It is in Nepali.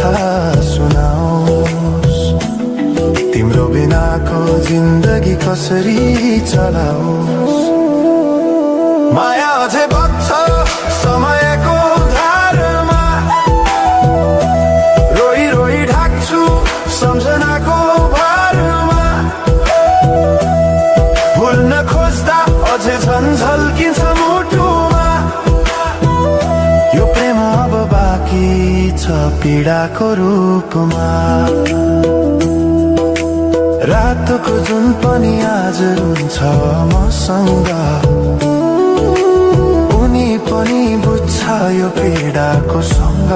कथा सुनाओस्, तिम्रो बिनाको जिन्दगी कसरी चलाओस्। माया अझै बग्छ समयको धारमा, रोई रोई ढाक्छु सम्झनाको भारमा। भुल्न खोज्दा अझै झल्किन्छ मुटुमा, यो प्रेम अब बाँकी छ पीडाको रूपमा। रातको जुन पनि आज रुन्छ मसँग, उनी पनि बुझ्छ यो पीडाको सँग।